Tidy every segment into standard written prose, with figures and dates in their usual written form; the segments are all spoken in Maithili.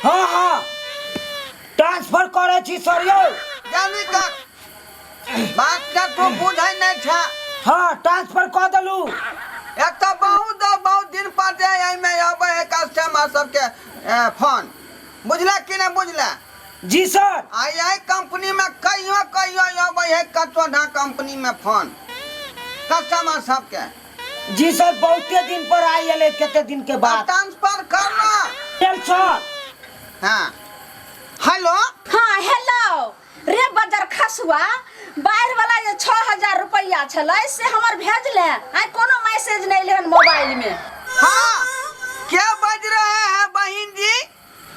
हाँ हाँ, ट्रांसफर करै छी सर यौ। जल्दी कर, बात के तू बुझै नहीं छा। हाँ, ट्रांसफर कऽ देलू। एक तो बहुत बहुत दिन पर जे एहिमे अबै है कस्टमर सबके फोन, बुझला कि नहीं बुझला? जी सर। आ एहि कंपनी में कहियो कहियो अबै है कचोढ़ा कंपनी में फोन कस्टमर सबके। जी सर, बहुते दिन पर आई एलै, कते दिन के बाद। ट्रांसफर करना। चल सर। हाँ, हेलो। हाँ हेलो रे बजर खसुआ, बाढ़ि वाला जे 6000 रुपया छलै से हमर भेजले? आइ कोनो मैसेज नहि एलै हन मोबाइल में। हाँ, क्या बज रहे हैं बहन जी?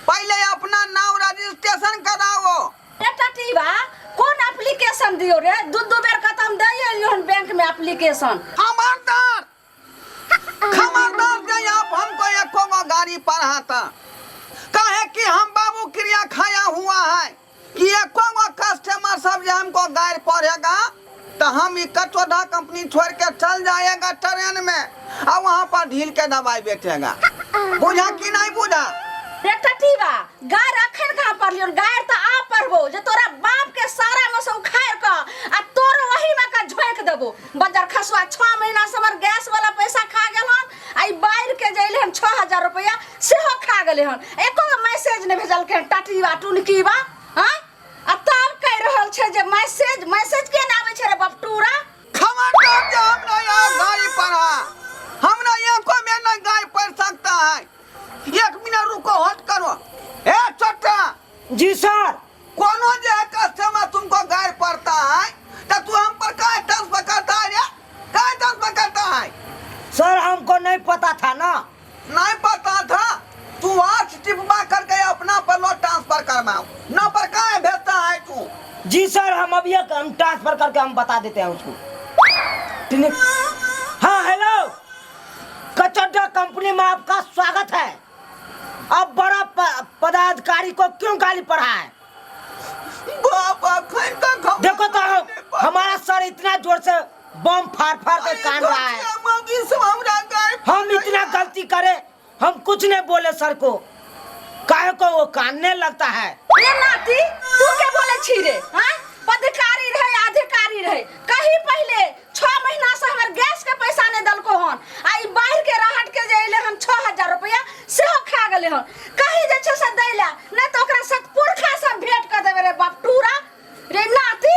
पहले अपना नाम रजिस्ट्रेशन कराओ। रे टटीबा, कोन एप्लीकेशन दियो रे? दू दू बेर कत हम दै एलियो हन बैंक में एप्लीकेशन। खबरदार, खबरदार जे आप हमको एको गो गाड़ी पढ़ाता, काहे कि हम बाबू क्रिया खाया हुआ है कि एको गो कस्टमर सब जे हमको गाड़ी पढ़ेगा तो हम ई कचोदा कंपनी छोड़ के चल जाएगा ट्रेन में और वहाँ पर ढील के दवाई बेचेगा। बुझा कि नहीं बुझा? रे टटीबा, गाय अखन कहाँ पढ़लियो? गाय तऽ आ पढ़बो जे तोरा बाप के सारा में से उखाड़ के आ तोर वही में का झोंक देबो। बजर खसुआ, 6 महीना से हमर गैस वाला पैसा खा गेल हन, आ ई बाढ़ि के जे एलै हन 6000 रुपया सेहो खा गेलै हन। एको गो मैसेज नहि भेजलकै हन टटीबा टुनकीबा। हाँ, आ तब कहि रहल छै जे मैसेज मैसेज के आबै छै रे बपटूरा। खबरदार जे हमरा यहाँ गाड़ी पढ़ा, हमरा एको में नहीं गाड़ी पढ़ सकता है। एक मिनट रुको, होल्ड करो। ए छोटा। जी सर। कोनो जे है कस्टमर तुमको गाड़ी पड़ता है तो तू हम पर काहे ट्रांसफर करता है रे? काहे ट्रांसफर करता है? सर हमको नहीं पता था ना। नहीं पता था? तू आज टिपवा करके अपना पर लो ट्रांसफर करवाओ ना, पर काहे भेजता है तू? जी सर, हम अभी एक हम ट्रांसफर करके हम बता देते हैं उसको। ठीक। हाँ हेलो, कचड्डा कंपनी में आपका स्वागत है। अब बड़ा पदाधिकारी को क्यों गाली पढ़ा है? बाप, अखन तक हम देखो तो हमारा सर इतना जोर से बम फाड़ फाड़ के कान रहा है। हम इतना गलती करे, हम कुछ नहीं बोले सर को, काहे को वो कानने लगता है। रे नाती, तू के बोले छी रे? हाँ, पदाधिकारी रहे अधिकारी रहे, कहीं पहले 6 महीना से हमर गैस के पैसा नहीं दलको हन, आ ई बाढ़ के राहत के जे एले हन 6000 रुपया सेहो खा गेले हन। कहीं जे छै से दै ला नहीं तो ओकरा सतपुरखा से भेंट कर देबे रे बाप टूरा। रे नाती,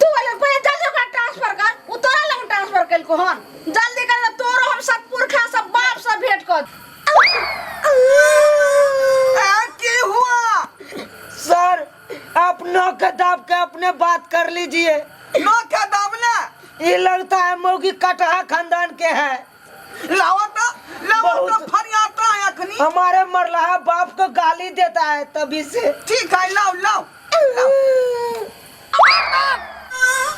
तू बोले पहले जल्दी ओकरा ट्रांसफर कर, उ तोरा लग ट्रांसफर केलको हन, जल्दी कर तोरो हम सतपुरखा से बाप से भेंट कर। ए, की हुआ? सर आप नौ के दाब के अपने बात कर लीजिए। नौ के दाब ले? ये लगता है मौगी कटहा खानदान के है। लाओ तो, लाओ तो। बहुत। फरियाता है अखनी। हमारे मरलाहा बाप को गाली देता है तभी से। ठीक है, लाओ लाओ लाओ।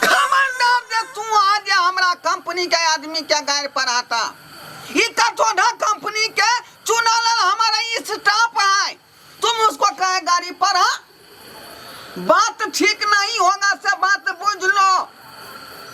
खबरदार जे तू आज हमरा कंपनी के आदमी के गाड़ पर आता, ई कचोढ़ा कंपनी के चुनल हमारा ई स्टाफ है, तुम उसको कहे गाड़ी पर? हाँ, बात ठीक नहीं होगा से बात बुझ लो।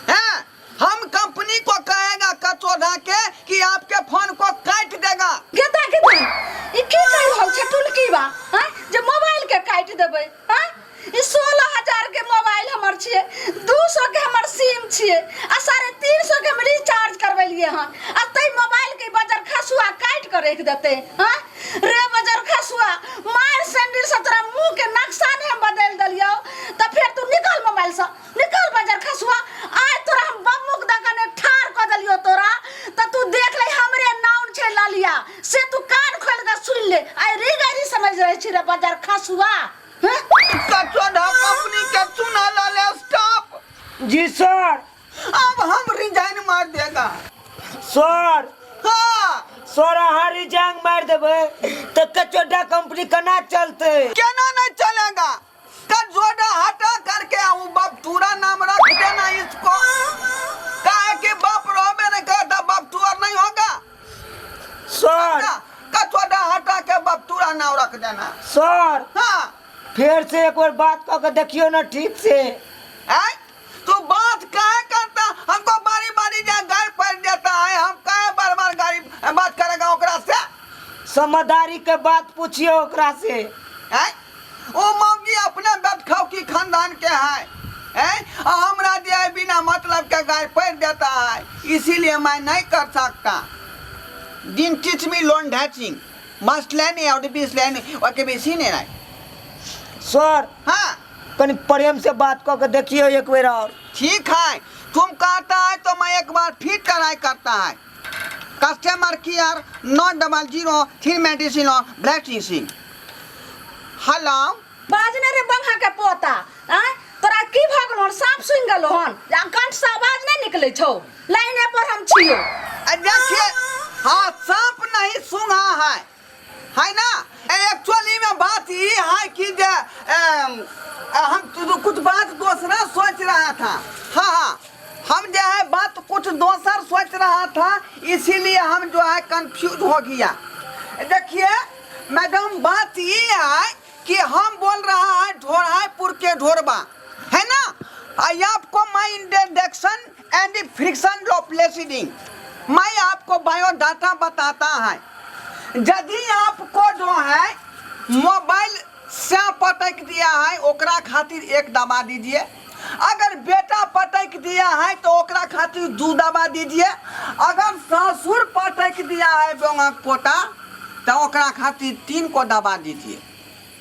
हैं, हम कंपनी को कहेगा कचोढ़ा के कि आपके फोन को काट देगा। गेदा गेदा, ई की कहि रहल छै टुनकी बा? हैं, जे मोबाइल के काटि देबै? हैं, ई 16,000 के मोबाइल हमर छियै, 200 के हमर सिम छियै आ 350 के हम रिचार्ज करबेलियै हन, आ तै मोबाइल के बजर खसुआ काटि के राखि देतै? हैं रे बजर खसुआ, मार सैंडल से तोरा मुंह के नक्शा ने हम बदलि देलियौ, तऽ फेर तू निकल मोबाइल से, निकल बजर खसुआ। आइ तोरा हम बम्मुक दऽ कने ठाढ़ कऽ देलियौ तोरा, तऽ तू देख ले, हमरे नाम छै ललिया से तू कान खोलि कऽ सुनि ले। आइ री गरी समझि रहै छी रे बजर खसुआ? हैं? कचोढ़ा कंपनी के चुनल स्टाफ। जी सर। अब हम रिजाइन मार देगा। सर। हाँ। सर अहाँ रिजाइन मार देबै तऽ कचोडा कंपनी केना चलतै? केना नहीं चलेगा? कचोडा हटा करके वो बाप पूरा नाम रख देना इसको, काहे कि बाप रहबे नहीं करता, बाप तुअर नहीं होगा। सर। कचोडा हटा के बाप तुरा नाम रख देना। सर। हाँ। फिर से एक बार बात कऽ के देखियो ना ठीक से। आय तू बात काहे करता? हमको बारी बारी जा गाड़ी पड़ देता है, हम काहे बार बार गाड़ी बात करेगा ओकरा से? समझदारी के बात पूछियो ओकरा से। ओ मौगी अपने बैठखाऊ की खानदान के है, हैं? आ हमरा जे है बिना मतलब के गाय पड़ देता है, इसीलिए मैं नहीं कर सकता। दिन टीच मी लोन ढैचिंग मस्ट लेने और बीस लेने और के बेसी नहीं रहे। सर, हाँ, कनी प्रेम से बात कऽ के देखियौ एक बेर और। ठीक है, तुम कहता है तो मैं एक बार फिर ट्राई करता है। Customer care 9003 medicine black Singh. Hello. बाज ने रे बंघा के पोता, आँय तोरा की भऽ गेलौ हन? साँप सुनि गेलौ हन? आ कंठ से आवाज नहीं निकलै छौ, लाइने पर हम छियौ। देखिए, हाँ, सांप नहीं सूंघा है, है ना? एक्चुअली में बात ये है कि जे हम तो कुछ बात दूसरा सोच रहा था। हाँ हाँ, हम जो है बात कुछ दोसर सोच रहा था, इसीलिए हम जो है कंफ्यूज हो गया। देखिए मैडम, बात ये है कि हम बोल रहा है ढोरायपुर के ढोरबा, है ना? आई आपको मैं इंट्रोडक्शन एंड फ्रिक्शन प्लेसिडिंग मैं आपको बायोडाटा बताता है। यदि आपको जो है मोबाइल से पटक दिया है, ओकरा खातिर एक दबा दीजिए। अगर बेटा पटक दिया है तो ओकरा खातिर दू दबा दीजिए। अगर ससुर पटक दिया है बोंगा पोता तो ओकरा खातिर 3 को दबा दीजिए।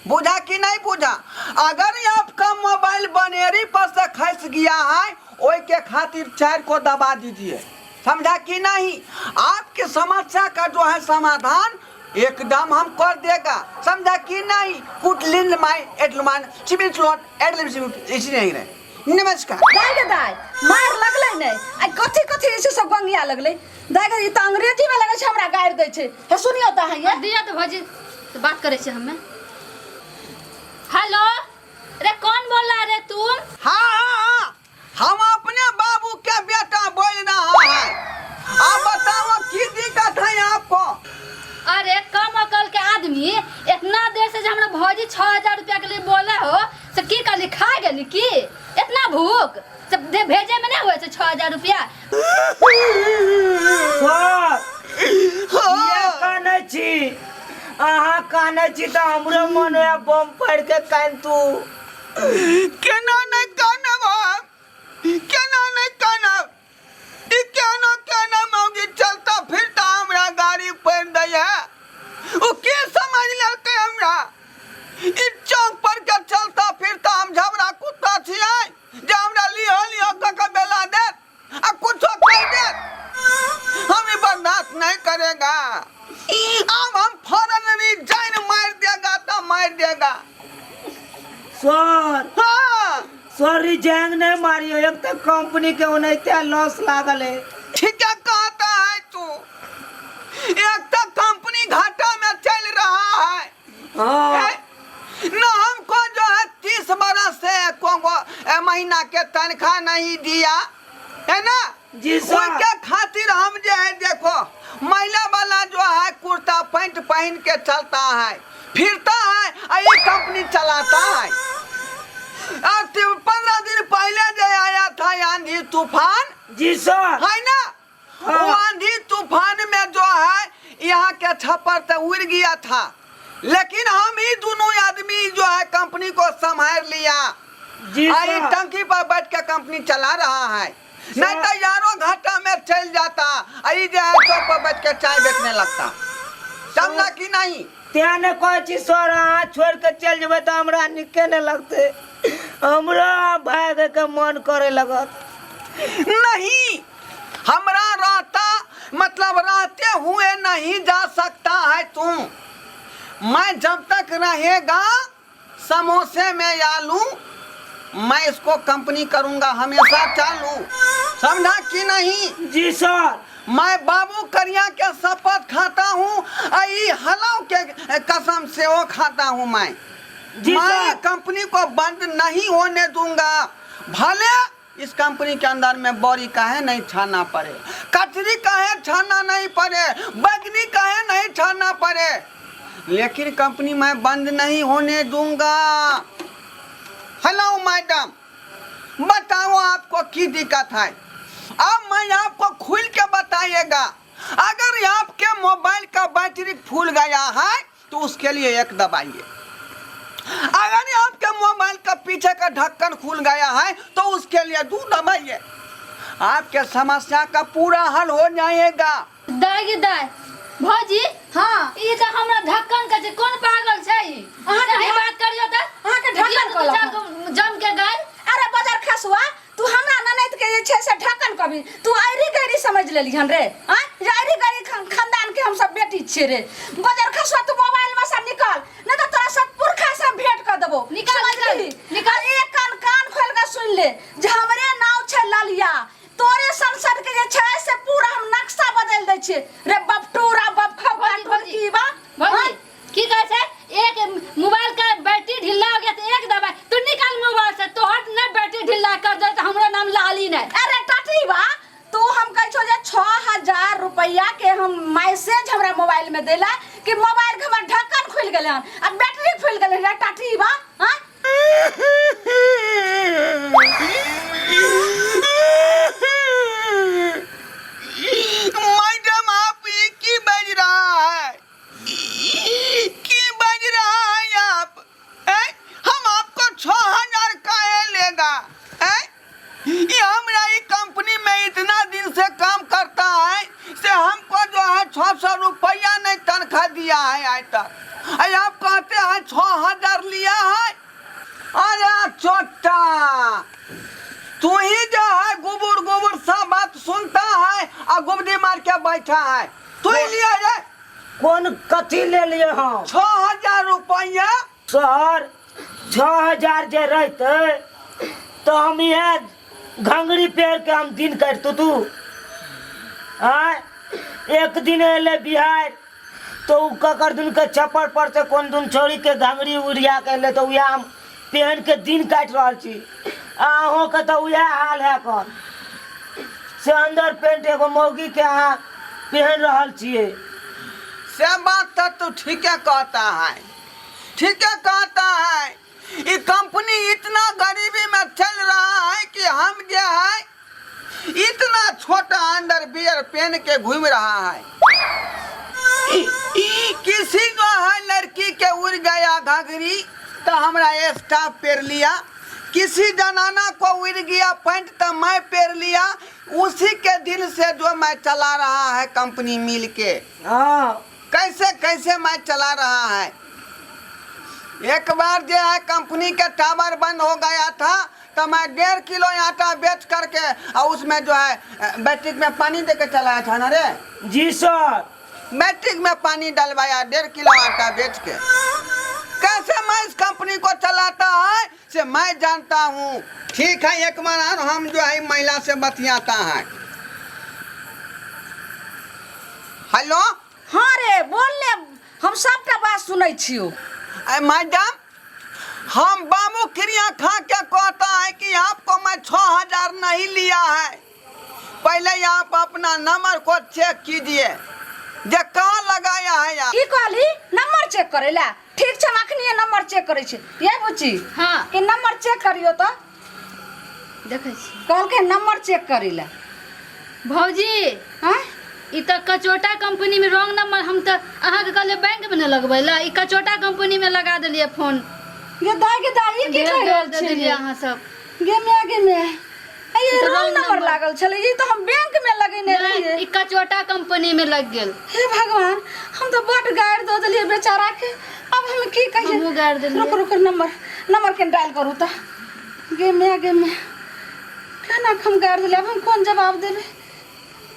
बुझा कि नहीं बुझा? अगर आपका मोबाइल बनेरी पर से खस गया है, ओई के खातिर 4 को दबा दीजिए। समझा कि नहीं? आपके समस्या का जो है समाधान एकदम हम कर देगा। समझा कि नहीं? कुट लिन माई एडलमान सिविल स्लॉट एडलिम सिविल इसी नहीं रहे। नमस्कार। दाइ गे दाइ, मार लगलै नहि आ कथी कथी ऐसे सब गंगिया लगलै। दाइ गे, ई तऽ अंग्रेजी में लगै छै हमरा गारि दै छै। हे सुनियौ तऽ अहाँ ये। दिया तो भौजी तो बात करे छे हमें। हेलो, अरे कौन बोल रहा रे तुम? हाँ हाँ हाँ, हम अपने बाबू के बेटा बोल रहा है। आप बताओ की दिक्कत है आपको? अरे कम अकल के आदमी, इतना देर से जे हमरा भौजी 6000 रुपया के लिए बोले हो से की कहली, खा गेली की? इतना भूख से दे भेजे में नहीं हुए छै 6000 रुपया। सर, किया कानै छी अहाँ? कानै छी तऽ हमरो मन होया बम फाड़ि के कान तू। केना नहीं कानब हम, केना नहीं कानब? ई केना केना मौगी चलता फिरता हमरा गाड़ी पड़ दै है। ओ के समझ लेलकै हमरा? ई चौक पर के चलता फिरता हम झबरा कुत्ता छियै जे हमरा लिहो लिहो कऽ के बेला देत आ कुछो कह देत? हम ई बर्दाश्त नहीं करेगा। अब हम फौरन रिजाइन मार देगा तो मार देगा। सर, हाँ। सर, रिजाइन नहीं मारियो, एक तो कंपनी के ओनाहिते लॉस लागल है। ठीक है कहता है तू, एक तो कंपनी घाटा में चल रहा है। हाँ। न हमको जो है 30 बरस से को महीना के तनख्वाह नहीं दिया है ना। जी सर। उनके खातिर हम जो है देखो महिला वाला जो है कुर्ता पैंट पहन के चलता है फिरता है और ये कंपनी चलाता है। और 15 दिन पहले जो आया था आंधी तूफान, जी सर, है ना? हाँ। वो आंधी तूफान में जो है यहाँ के छप्पर तो उड़ गया था, लेकिन हम ही दोनों आदमी जो है कंपनी को संभाल लिया। जी आई सर। टंकी पर बैठ के कंपनी चला रहा है, नहीं तो यारों घाटा में चल जाता। आई जो है चौक पर बैठ के चाय बेचने लगता। समझा कि नहीं? तें ने कहै छी सर, अहाँ छोड़ि के चलि जेबै तऽ हमरा नीके नहि लगतै, हमरा भागै के मन करे लगत। नहीं, हमरा रहता मतलब रहते हुए नहीं जा सकता है तुम। मैं जब तक रहेगा समोसे में आलू, मैं इसको कंपनी करूंगा हमेशा चालू। समझा कि नहीं? जी सर। मैं बाबू करिया के शपथ खाता हूँ, आई हलाव के कसम से वो खाता हूँ मैं। जी मैं सर। कंपनी को बंद नहीं होने दूंगा, भले इस कंपनी के अंदर में बड़ी काहे नहीं छाना पड़े, कचरी काहे छाना नहीं पड़े, बैगनी काहे नहीं छाना पड़े, लेकिन कंपनी मैं बंद नहीं होने दूंगा। हेलो मैडम, बताओ आपको की दिक्कत है? अब मैं आपको खुल के बताइएगा, अगर आपके मोबाइल का बैटरी फूल गया है तो उसके लिए एक दबाइए। अगर आपके मोबाइल का पीछे का ढक्कन खुल गया है तो उसके लिए दू दबाइए, आपके समस्या का पूरा हल हो जाएगा। दाय गे दाय, भौजी। हाँ। ई तऽ हमरा ढक्कन के छै, कोन पागल छै ई? अहाँके सही बात करियो तऽ। अहाँके ढक्कन दियौ तऽ दू कहलक। चारि गो जम के गाय। अरे बजर खसुआ, तू हमरा ननैद के जे छै से ढक्कन कभी तू ऐरी गैरी समझ लेली हन रे? आँय, जे ऐरी गैरी खानदान के हम सब बेटी छियै रे। बजर खसुआ, तू मोबाइल में से निकल, नहीं तो तोरा सब पुरखा से हम भेंट कर देबो। निकाल, समझ निकाल, गेली? निकाल। आ एक कान कान खोल के सुन ले जे हमरे नाव छै ललिया, तोरे संसद के जे छै से पूरा हम नक्शा बदल दै छियै रे बपटूरा बपखौआ। भौजी, भौजी। टुनकी बा। भौजी, की कहै छै? एक मोबाइल का बैटरी ढीला हो गया तो एक दबाई। तू निकाल मोबाइल से, तोहर नहीं बैटरी ढीला कर दे तो हमरो नाम लाली नहीं। अरे टटी बा, तू हम कहै छौ जे 6000 रुपैया के हम मैसेज हमरा मोबाइल में देला कि मोबाइल के हमर ढक्कन खुलि गेलै हन आ बैटरी खुलि गेलै रे टटी बा। हाँ। मैडम, आप ये की बज रहा है, की बज रहा है आप? हैं? हम आपको 6000 काहे लेगा? हैं? ये हमरा ये कंपनी में इतना दिन से काम करता है से हमको जो है 600 रुपया नहीं तनख्वाह दिया है आज तक, अरे आप कहते हैं 6000 लिया है। अरे छोटा, तू ही जो है गोबर गोबर सब बात सुनता है और गुबदी मार के बैठा है। तू ही लिया रे। कोन कथी ले लिए हम? 6000 रुपया। सर, 6000 जे रहते तो हम इहे घंगरी पेड़ के हम दिन काटतू तू। आय एक दिन एले बिहार तो उ ककर दिन के छप्पर पर से कोन दिन छोड़ी के घंगरी उड़िया के एले तो उएह हम पहन के दिन काटि रहल छी। आ अहूँके तऽ उएह हाल है कन से अंदर पेंट एगो मौगी के अहाँ पहन रहल छियै। से बात तो तू ठीके कहता है, ठीके कहता है। ये कंपनी इतना गरीबी में चल रहा है कि हम जो है इतना छोटा अंडर बियर पहन के घूम रहा है। किसी जो है लड़की के उड़ गया घाघरी तो हमरा स्टाफ पेर लिया, किसी जनाना को उड़ गया पैंट तो मैं पेर लिया। उसी के दिल से जो मैं चला रहा है कंपनी मिल के। हाँ। कैसे कैसे मैं चला रहा है। एक बार जो है कंपनी के टावर बंद हो गया था तो मैं 1.5 किलो आटा बेच करके और उसमें जो है बैटरी में पानी दे के चलाया था ना रे। जी सर। बैटरी में पानी डलवाया 1.5 किलो आटा बेच के। कैसे मैं इस कंपनी को चलाता है से मैं जानता हूँ। ठीक है, एक बार और हम जो है महिला से बतियाता है। हेलो। हाँ रे, बोल ले, हम सबटा बात सुनै छियौ। अरे मैडम, हम बाबू क्रिया खा के कहता है कि आपको मैं 6000 नहीं लिया है। पहले आप अपना नंबर को चेक कीजिए जे कहाँ लगाया है आप। की कहली? नंबर चेक करै ला? ठीक छै, हम अखनिए नंबर चेक करै छी। ये बुच्ची। हाँ। ई नंबर चेक करियो तऽ। देखै छी। कहलकै नंबर चेक करै ला। भौजी। हाँ? ई तऽ कचोटा कंपनी में रॉन्ग नंबर। हम तऽ अहाँके कहलियै बैंक में ने लगबै ला, ई कचोटा कंपनी में लगा देलियै फोन। गे दाइ, गे दाइ, ई की ढेर कहि गारि रहल दे छियै देलियै गे? अहाँ सब। गे माय, गे माय, आ ई ई तऽ रॉन्ग रॉन्ग नंबर नंबर। लागल छलै, ई तऽ हम बैंक में लगेने नहि, रहियै। ई कचोटा कंपनी में लग गेल। हे भगवान, हम तऽ बड गारि दऽ देलियै बेचारा के, अब हम की कहियै? हमहूँ गारि देलियै। रुकू रुकू, नंबर नंबर के डायल करू तऽ। गे माय, गे माय, केना हम गारि देलियै, आब हम कोन जवाब देबै?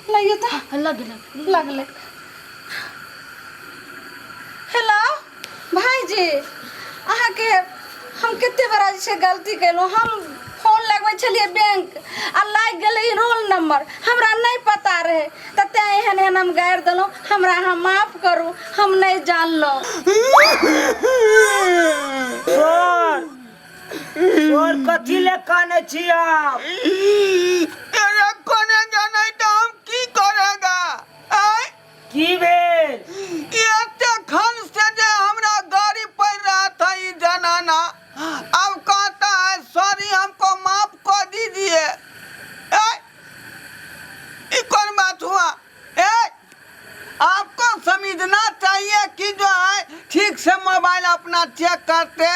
लइयो तऽ। लग गेल। लगलै। हेलो भाईजी, अहाँके हम कते बड़ा जे छै गलती केलहुँ। हम फोन लगबै छलियै बैंक आ लागि गेलै ई रोल नंबर, हमरा नहि पता रहै तऽ तेँ एहन एहन हम गारि देलहुँ। हमरा अहाँ माफ करू, हम नहि जानलहुँ। सर, सर, कथी ले कानै छी आप? अरे करेगा नहीं तो हम की करेगा? आय? की भेल? एते खन से जे हमरा गाड़ी पड़ रहा था ई जनाना, अब कहता है सॉरी, हमको माफ कर दीजिए। ए, ई कौन बात हुआ? ए, आपको समझना चाहिए कि जो है ठीक से मोबाइल अपना चेक करते।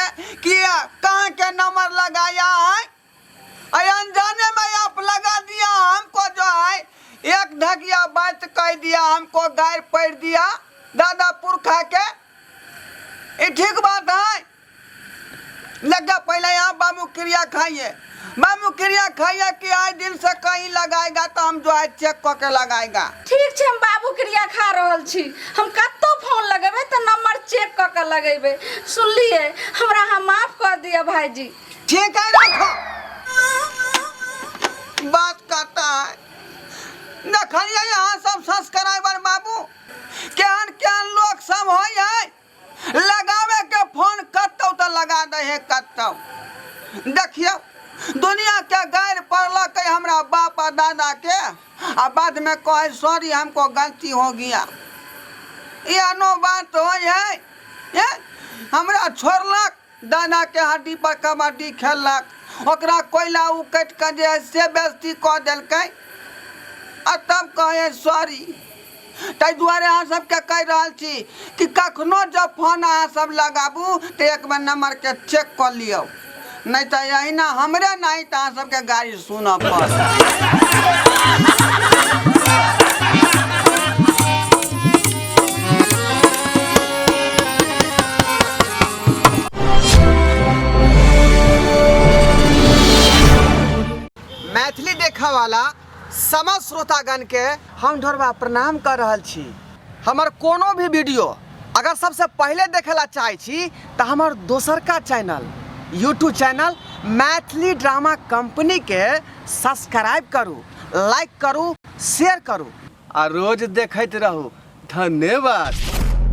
दादा पुरखा के ई ठीक बात है लग जा पहले यहाँ बाबू क्रिया खाइए बाबू क्रिया खाइए कि आज दिन से कहीं लगाएगा तो हम जो है चेक कऽ के लगाएगा। ठीक छै, हम बाबू क्रिया खा रहल छी। हम कतौ फोन लगेबै तऽ नंबर चेक कऽ के लगेबै। सुनलियै, हमरा अहाँ माफ कऽ दिअ भाईजी। ठीक है, रखो। बात करता है। देखलियै अहाँ सब सब्सक्राइबर बाबू केहन केहन लोक सब होइ है। लगावे के फोन कतौ तऽ लगा दे है कतौ। देखियौ दुनिया के गैर पड़लकै हमरा बाप आ दादा के आ बाद में कहे सॉरी हमको गलती हो गया। एहनो बात होइ है, हे? हमरा छोड़लक दादा के हड्डी पर कबड्डी खेललक, ओकरा कोयला उकटि कऽ जे है से बेइज्जती कऽ देलकै आ तब कहे सॉरी। ताहि दुआरे अहाँ सबके कहि रहल छी कि कखनो जब फोन अहाँ सब लगाबू तऽ एक बेर नंबरके चेक कऽ लियौ, नहि तऽ एहिना हमरे नहि तऽ अहाँ सबके गाड़ी सुनऽ पड़त। मैथिली देखऽ वाला समस्त श्रोतागण के हम ढोरबा प्रणाम कर रहल छी। हमर कोनो भी वीडियो अगर सबसे पहले देखे ला चाहे छी तो हमर दोसरका channel YouTube channel Maithili drama company के सब्सक्राइब करू, लाइक करू, शेयर करू आ रोज देखैत रहू। धन्यवाद।